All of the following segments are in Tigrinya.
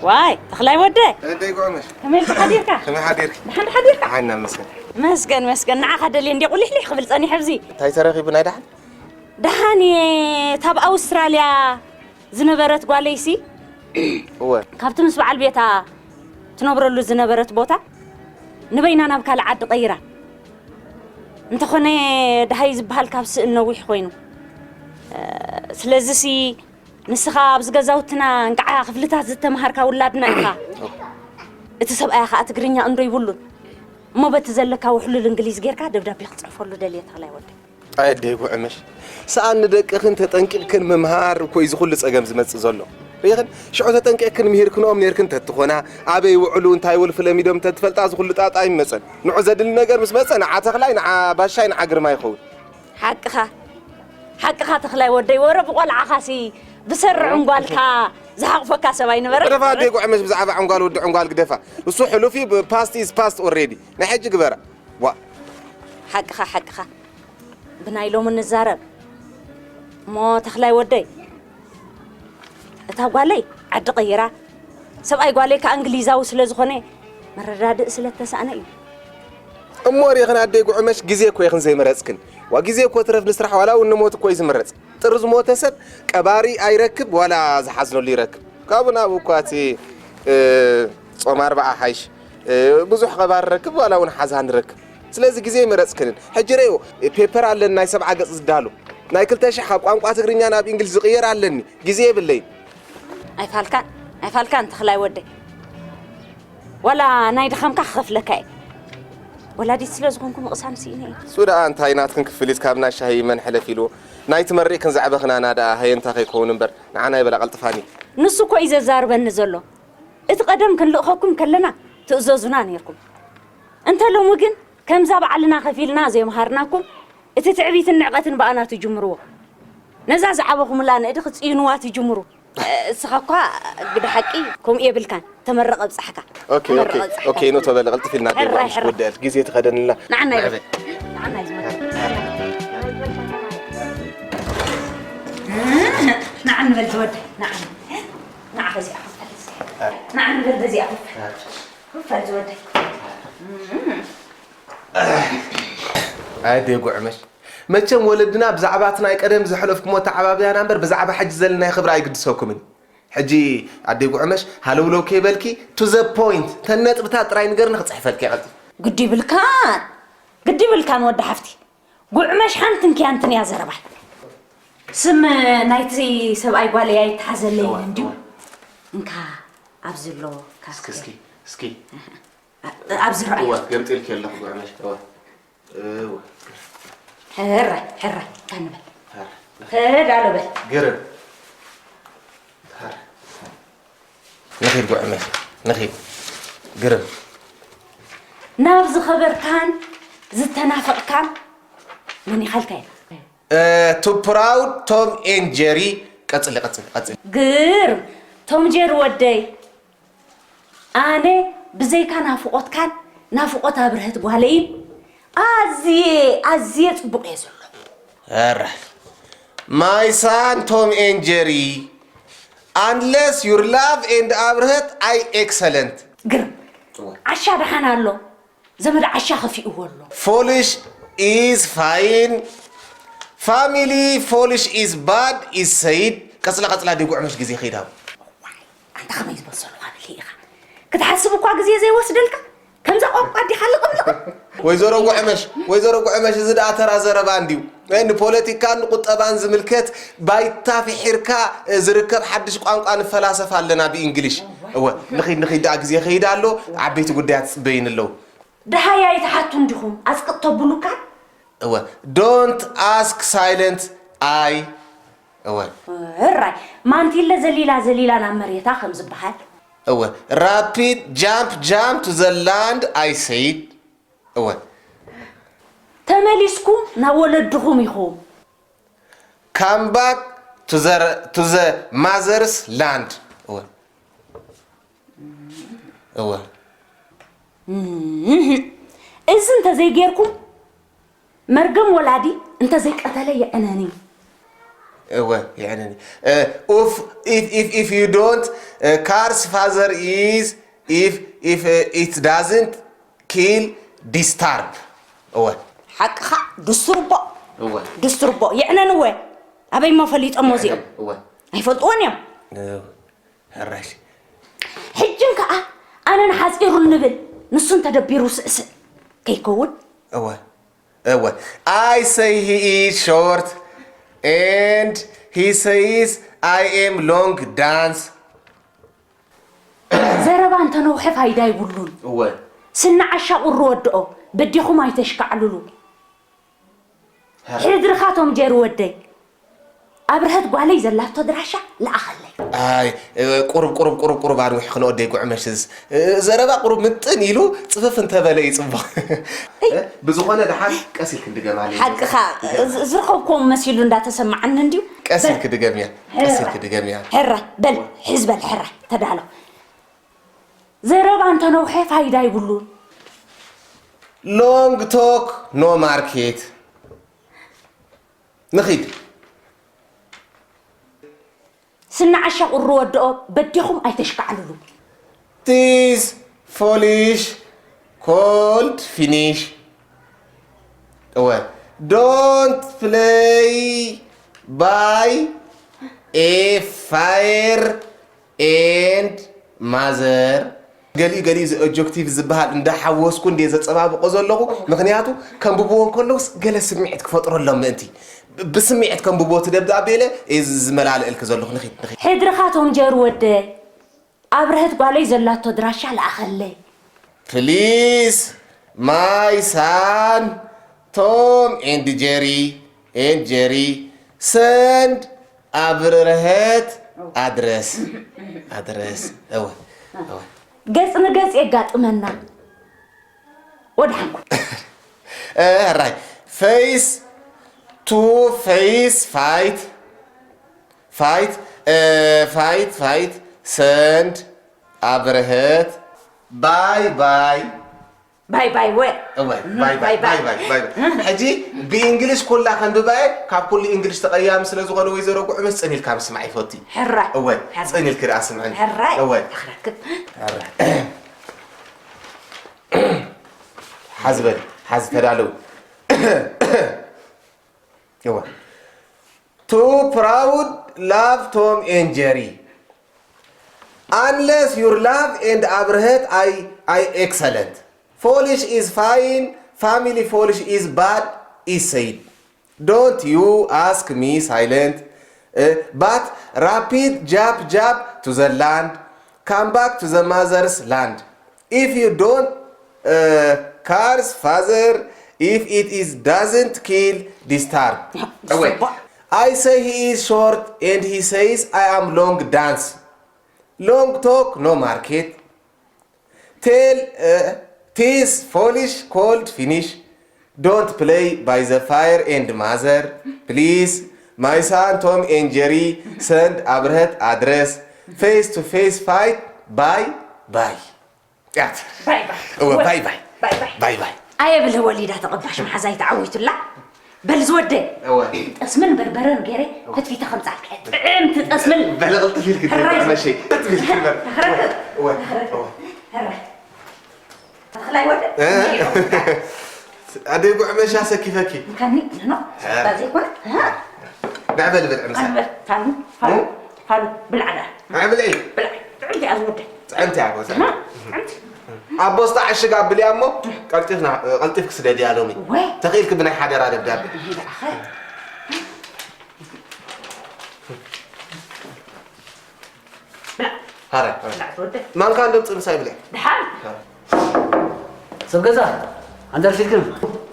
ዋይ ተኽላይ ወደ ደይ ጉዕመሽ ከመይ ኢልካ ሓዲርካ? ከመይ ሓዲርኪ? ደሓን ሓዲርካ? ሓና መስገን መስገን መስገን። ንዓኻ ደልየ እንዲ ቁሊሕሊሕ ክብል ጸኒሐ ኣብዚ። እንታይ ተረኺቡ ናይ ደሓን? ደሓን እየ። ታብ ኣውስትራልያ ዝነበረት ጓለይሲ እወ ካብቲ ምስ በዓል ቤታ ትነብረሉ ዝነበረት ቦታ ንበይና ናብ ካልእ ዓዲ ቀይራ። እንተኾነ ደሃይ ዝበሃል ካብ ስእን ነዊሕ ኮይኑ። ስለዚሲ ንስኻ ኣብዚ ገዛውትና እንቃዓ ክፍልታት ዝተምሃርካ ውላድና ኢኻ። እቲ ሰብኣያ ኸኣ ትግርኛ እንዶ ይብሉን። እሞ በቲ ዘለካ ውሕሉል እንግሊዝ ጌርካ ደብዳቤ ክጽሕፈሉ ደልየ ተኽላይ ወደይ። ኣየ ኣደይ ጉዕመሽ፣ ሰኣን ንደቅኽን ተጠንቂቕክን ምምሃር እኮ እዩ ዝኹሉ ጸገም ዝመጽእ ዘሎ። ርኢኽን? ሽዑ ተጠንቂቕክን ምሂርክንኦም ኔርክን ተትኾና፣ ኣበይ ይውዕሉ፣ እንታይ ወልፊ ለሚዶም ተትፈልጣ ዝኹሉ ጣጣ ኣይመጸን። ንዑ ዘድሊ ነገር ምስ መጸ ንዓ ተኽላይ፣ ንዓ ባሻይ፣ ንዓ ግርማ ይኸውን። ሓቅኻ ሓቅኻ ተኽላይ ወደይ፣ ወረ ብቖልዓኻሲ ብሰርዑ እንጓልካ ዝሓቕፈካ ሰብ ኣይነበረ። ግደፋ ኣደይ ጉዕመሽ፣ ብዛዕባ ዕንጓል ወዲ ዕንጓል ግደፋ። እሱ ሕሉፍ እዩ፣ past is past already። ናይ ሕጂ ግበራ። ዋ ሓቅኻ ሓቅኻ ብናይ ሎሚ ንዛረብ እሞ ተኽላይ ወደይ፣ እታ ጓለይ ዓዲ ቀይራ፣ ሰብኣይ ጓለይ ከኣ እንግሊዛዊ ስለ ዝኾነ መረዳድእ ስለ እተሳእነ እዩ። እሞ ርኢኽን ኣደይ ጉዕመሽ፣ ግዜ እኮ ኢኽን ዘይመረጽክን። ዋ ግዜ እኮ ትረፍ ንስራሕ፣ ዋላ እውን ንሞት እኮ እዩ ዝምረጽ። ጥሪ ዝሞተ ሰብ ቀባሪ ኣይረክብ ዋላ ዝሓዝነሉ ይረክብ። ካብኡ ናብኡ እኳ እቲ እ፣ ጾም ኣርብዓ ሓይሽ እ፣ ብዙሕ ቀባሪ ረክብ ዋላ እውን ሓዛን ረክብ። ስለዚ ግዜ ይመረጽክንን። ሕጂ ረእዮ ፔፐር ኣለኒ ናይ ሰብዓ ገጽ ዝዳሎ ናይ ክልተ ሽሕ ካብ ቋንቋ ትግርኛ ናብ እንግሊዝ ዝቕየር ኣለኒ። ግዜ የብለይን። ኣይፋልካን ኣይፋልካን ተኽላይ ወደይ፣ ዋላ ናይ ድኻምካ ክኸፍለካ እየ። ወላዲት ስለ ዝኾንኩ ምቕሳም ስኢነ እየ። እሱ ደኣ እንታይ ናትክን ክፍሊት ካብ ናይ ሻሂ መን ሕለፍ ኢልዎ። ናይቲ መሪቕክን ዘዕበኽናና ደኣ ሃየንታ ከይከውን እምበር ንዓና ይበላ ቀልጥፋኒ። ንሱ እኮ እዩ ዘዛርበኒ ዘሎ። እቲ ቀደም ክንልእኸኩም ከለና ትእዘዙና ኔርኩም። እንተ ሎሚ ግን ከምዛ ባዕልና ከፊልና ዘይምሃርናኩም እቲ ትዕቢትን ንዕቐትን ብኣና ትጅምርዎ። ነዛ ዝዓበኹምላ ንእዲ ክጽይንዋ ትጅምሩ። እስኻ እኳ ግደ ሓቂ ከምኡ የብልካን። ተመረቕ ኣብጻሕካ። ኦኬ ኦኬ ኦኬ ኖ ተበለ ቀልጥፍ ኢልና ደባ ሕራይ፣ ሕራይ። ወደል ግዜ ተኸደንልና። ንዓና ይበል። ንዓና እዩ ዝመርቕ። ንዓ ንበል ዝወደ ንዓ ንዓ በዚኣ ክፈል። ንዓ ንበል በዚኣ ክፈል። ክፈል ዝወደ ኣደ ጉዕመሽ መቸም ወለድና ብዛዕባ እቲ ናይ ቀደም ዘሕለፍኩሞ ተዓባብያና እምበር ብዛዕባ ሕጂ ዘለናዮ ክብሪ ኣይግድሰኩምን። ሕጂ ኣደ ጉዕመሽ ሃለውለው ከይበልኪ to the point ተን ነጥብታት ጥራይ ንገርኒ ክጽሕፈልኪ እየ ቀልጢፈ። ግዲ ይብልካን ግዲ ይብልካን ወዲ ሓፍቲ። ጉዕመሽ ሓንትን ኪያንትን እያ ዘረባይ። ስም ናይቲ ሰብኣይ ጓለይ ኣይተሓዘለይን እንድዩ። እንካ ኣብዚ ኣሎ እስኪ እስኪ ካስኬ። እስኪ እስኪ ኣብዚ ረኣዮ። እወ ገምጢልኪ ኣለኹ ጉዕመሽ እወ እወ ሕራይ ሕራይ ታንበል ሕራይ ሕራይ ዳሎ በል። ግርም ንኺድ ጉዕመሽ ንኺድ ግርም ናብ ዝኸበርካን ዝተናፈቕካን መን ይኻልካ ኢኻ? ቱ ፕራውድ ቶም ኤን ጀሪ ቀጽሊ ቀጽሊ ቀጽሊ ግርም ቶም ጀሪ ወደይ ኣነ ብዘይካ ናፍቖትካን ናፍቖት ኣብርሀት ጓለይን ኣዝየ ኣዝየ ጽቡቕ እየ ዘሎ። ኧረ my son Tom and Jerry unless your love and ኣብርሀት ኣይ ኤክሰለንት ግርም ዓሻ ደሓን ኣሎ። ዘመድ ዓሻ ከፊእዎ ኣሎ። Foolish is fine. Family foolish is bad is said. ቀጽላ ቀጽላ ዲጉዕ መሽ ግዜ ከይዳው። ኣንታ ከመይ ዝበሰሉ ሃብል ኢኻ ክትሓስብ እኳ ግዜ ዘይወስደልካ ከምዛ ቋንቋ ዲኻ ልቕምልቕ። ወይዘሮ ጉዕመሽ ወይዘሮ ጉዕመሽ እዚ ደኣ ተራ ዘረባ እንድዩ። ንፖለቲካን ንቁጠባን ዝምልከት ባይታ ፍሒርካ ዝርከብ ሓድሽ ቋንቋ ንፈላሰፍ ኣለና ብእንግሊሽ። እወ ንኺድ ንኺድ ደኣ ግዜ ከይድ ኣሎ። ዓበይቲ ጉዳያት ዝጽበይን ኣለዉ። ደሃይ ኣይትሓቱ እንዲኹም ኣጽቅጥ ተብሉካ። እወ don't ask silent I እወ። እራይ ማንቲለ ዘሊላ ዘሊላ ናብ መሬታ ከም ዝበሃል። እወ rapid jump jump to the land I said እወ። ተመሊስኩም ናብ ወለድኹም ኢኹም። Come back to the to the mother's land እወ። እወ እዚ እንተዘይጌርኩም መርገም ወላዲ እንተዘይቀተለ የዕነኒ። እወ፣ ይዕነኒ። Uh, if, if, if, if you don't, uh, curse father is, if, if, uh, it doesn't kill, disturb. እወ። ሓቅኻ። ድስርቦ። እወ። ድስርቦ። ይዕነን እወ። ኣበይ እሞ ፈሊጦሞ እዚኦም? እወ። ኣይፈልጥዎን እዮም። እወ። ሕራሽ። ሕጅን ከኣ ኣነ ንሓጺሩ ንብል፣ ንሱ እንተደቢሩ ስዕስዕ ከይከውን። እወ፣ እወ። I say he is short and he says I am long dance. ዘረባ እንተነውሐ ፋይዳ ይብሉን። እወ። ስናዓሻ ቁሪ ወድኦ፣ በዲኹም ኣይተሽካዕልሉ። ሕድርኻ ቶም ጀሪ ወደይ። ኣብርሀት ጓለይ ዘላቶ ድራሻ ለኣኸለይ። ኣይ፣ ቁሩብ፣ ቁሩብ፣ ቁሩብ፣ ቁሩብ ኣንዊሕ ክነኦ ደይ ጉዕመሽስ። ዘረባ ቁሩብ ምጥን ኢሉ ጽፍፍ እንተበለ ይጽቡቕ። እይ። ብዝኾነ ደሓን ቀስ ኢልክ እንድገማለይ። ሓቅኻ፣ ዝ-፣ ዝረኸብክዎም መሲሉ እንዳተሰማዓኒ እንድዩ። ቀስ በል። ኢልክ ድገምያ። ሕራ። ቀስ ኢልክ ድገምያ። ሕራ፣ በል፣ ሕዝ በል፣ ሕራ፣ ተዳሎ። ዘረባ እንተነውሐ ፋይዳ ይብሉን። Long talk, no market. ንኺድ። ስናዓሻ ቁሪ ወድኦ በዲኹም ኣይተሽካዕልሉ። Tis foolish called finish. እወ። Don't play by a fire and mother. ገሊኡ ገሊኡ እዚ ኦብጀክቲቭ ዝበሃል እንዳሓወስኩ እንደ ዘጸባብቆ ዘለኹ፣ ምኽንያቱ ከንብብዎ እንከለውስ ገለ ስምዒት ክፈጥረሎም ምእንቲ። ብ-፣ ብስምዒት ከንብብዎ እቲ ደብዳቤ ኢለ እዚ ዝመላልእልክ ዘለኹ። ንኺድ፣ ንኺድ። ሕድርኻ ቶም ጀሩ ወደይ። ኣብርሀት ጓለይ ዘላቶ ድራሻ ለኣኸለይ። Please, my son, Tom and Jerry, and Jerry, send ኣብርሀት ኣድረስ፣ ኣድረስ። እወ፣ እወ። ገጽ ንገጽ የጋጥመና። ወድሓንኩም። እ፣ ሕራይ። Face to face fight. Fight, እ፣ fight, fight, send ኣብርሀት፣ ባይ ባይ። ባይ ባይ ወ። እወ፣ እህ፣ ባይ ባይ፣ ባይ ባይ። ባይ ባይ፣ ባይ ባይ። ሕጂ ብእንግሊሽ ኩላ ከንብባ እየ፣ ካብ ኩሉ እንግሊሽ ተቐያሚ ስለ ዝኾነ ወይዘሮ ጉዕመሽ ጽን ኢልካ ምስማዕ ይፈቱ። ሕራይ። እወ፣ ሕራይ። ጽን ኢልኪ ደኣ ስምዕኒ። ሕራይ። እወ። ኣኽረክብ። ሕራይ። ሓዚ በል፣ ሓዚ ተዳለው። እወ። Too proud love Tom and Jerry. Unless your love and ኣብርሀት I, I excellent. Foolish is fine, family foolish is bad, is said. Don't you ask me silent, uh, but rapid jump, jump to the land, come back to the mother's land. If you don't, uh, curse father, if it is doesn't kill, disturb. Wait. I say he is short and he says I am long dance. Long talk, no market. Tell, uh, tis foolish, cold finish. Don't play by the fire and mother, please. My son Tom and Jerry send ኣብርሀት ኣድረስ። Face to face fight, bye bye. ያት። ባይ ባይ። እወ፣ ወ-፣ ባይ ባይ። ባይ ባይ። ባይ ባይ። ኣየ ብልህ ወሊዳ ተቐባሽ መሓዛይ ተዓዊቱላ። በል ዝወደይ። እወ። ጠስምን በርበረን ገይረ እወ። ፈትፊተ ከምጻልካ። ጥዕምቲ ጠስምን። በለ ቅልጥፍ ኢልክ ሕራይ። መሸይ። ቅልጥፍ ኢልክ በል። ተኽረክብ። እወ። ተኽረክብ። እወ። ሕራይ። ተኽላይ ወደ። እ? ኣደይ ጉዕመሻ ሰኪፈኪ። እንካኒ፣ ኖ፣ እ። ባዜ ይኮነ? እ? ብዕበል ብልዕ ምሳይ። ፋሉ፣ ፋሉ፣ እ? ፋሉ፣ ብልዓዳ። ብልዕ። ብልዕ፣ ጥዕምቲ እያ ዝወደ። ጥዕምቲ እያ፣ ጎዛ። እ? ጥዕምቲ። ኣብ ቦስጣ ዕሽግ ኣብልያ እሞ፣ ቀልጢፍና፣ ቀልጢፍክ ስደድያ ሎሚ። ወይ። ተኽኢልክ ብናይ ሓደራ ደብዳቤ። ይበላኸ። ብላዕ። ሃረ፣ ሃረ። ብላዕ ትወደ። ማንካ እንደምጽእ ምሳይ ብልዕ። ደሓን። ሃረ። ሰብ ገዛ፣ ሓንዳር ፊልክም።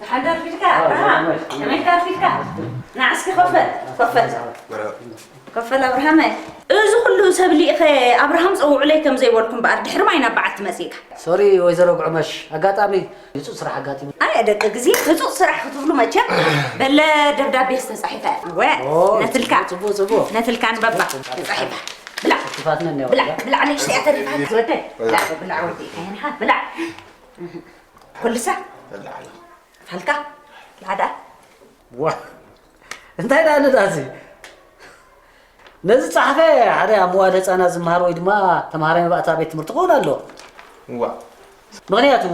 ደሓን ዳር ፊልካ፣ ኣዎ፣ ኣብርሃም። ደሓን። ከመይ ዳር ፊልካ? ንዓ እስኪ ኮፈል፣ ኮፈል። መረብ። ኮፈል ኣብርሃመ። እዚ ኩሉ ሰብ ሊእኸ ኣብርሃም ጸውዑለይ ከም ዘይበልኩም በኣር ድሕሪ ማይ ናብ በዓል ትመጺእካ። ሶሪ ወይዘሮ ጉዕመሽ፣ ኣጋጣሚ ህጹጽ ስራሕ ኣጋጢሙ። ኣየ ደቂ ግዜ ህጹጽ ስራሕ ክትብሉ መቸም በለ ደብዳቤ ዝተጻሒፈ። ወ፣ ኦ፣ ነትልካ። ጽቡቅ፣ ጽቡቅ። ነትልካ ንበባ ተጻሒፋ። ብላዕ። ክፋትና እንዲያው ብላዕ፣ ብላዕ። ብላዕ፣ ንእሽተይ እያ ተሪፋ። ወደ። ብላዕ፣ ብላዕ፣ ወዲ። ከይንኻ፣ ብላዕ። ኩልሳ? ብላዕ። ፋልካ? ብላዕ ደኣ። ዋ። እንታይ ደኣ ንዳዚ? ነዚ ጸሓፈ ሓደ ኣብ መዋል ህጻናት ዝመሃር ወይ ድማ ተምሃራይ መባእታ ቤት ትምህርቲ ክኸውን ኣለዎ። እዋ ምኽንያቱ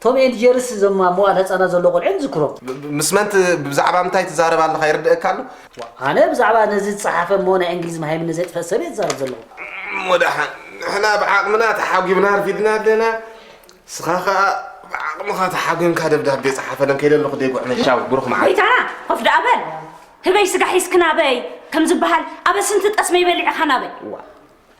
ቶም ኤንድ ጀርስ እዞም ኣብ መዋል ህጻናት ዘሎ ቆልዑ ዝክሮም። ብ- ምስ መን ት- ብዛዕባ ምንታይ ትዛረብ ኣለኻ ይርድእካ ኣሎ? ኣነ ብዛዕባ ነዚ ዝጸሓፈ እሞ ናይ እንግሊዝ መሃይምነት ዘጥፈእ ሰብ እየ ዝዛረብ ዘለኹ። እሞ ደሓን ንሕና ብዓቕምና ተሓጒብና ኣርፊድና ኣለና። ስኻ ኸኣ ብዓቕምኻ ተሓጒምካ ደብዳቤ ጸሓፈለን ከይደ ኣለኹ ደይ ጉዕመሻዊ ብሩኽ መዓልቲ። ጎይታና ኮፍ ደኣ በል። ህበይ ስጋ ሒዝኪ ናበይ ከም ዝበሃል ኣበ ስንቲ ጠስመይ በሊዕኻ ናበይ።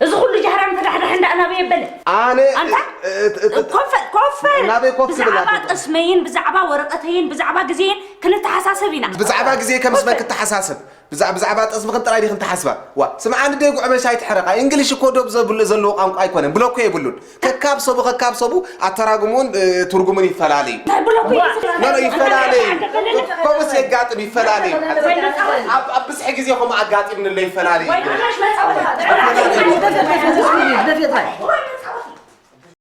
እዚ ኩሉ ጃህራን ተዳሕዳሕን ደኣ ናበይ የበለ? ኣነ ኣንታ እ- እ- እ- ኮፈል ኮፈል ናበይ ኮፍ ክብል ብዛዕባ ኣትብል? ጠስመይን ብዛዕባ ወረቐተይን ብዛዕባ ግዜን ክንተሓሳሰብ ኢና። ብዛዕባ ግዜ ከም ስመ ክትሓሳሰብ ብዛ- ብዛዕባ ጠስምኽን ጥራይ ዲኽን ትሓስባ? ዋ ስምዓ ንደይ ጉዕመሻ ኣይትሕረቓ። እንግሊሽ እኮ ዶብ ዘብሉ ዘለዎ ቋንቋ ኣይኮነን። ብሎኮ የብሉን። ከካብ ሰቡ ከካብ ሰቡ ኣተራጉሙን እ፣ ትርጉሙን ይፈላለዩ። እንታይ ብሎኮ እዩ ዝኽእል? ኖ ኖ ይፈላለዩ። ከምኡስ የጋጥም ይፈላለዩ። ኣብ ኣብ ብዝሒ ግዜ ከምኡ ኣጋጢምንለ ይፈላለዩ። ወይ ጋሽ መጻወታ። ደፊ ጥራይ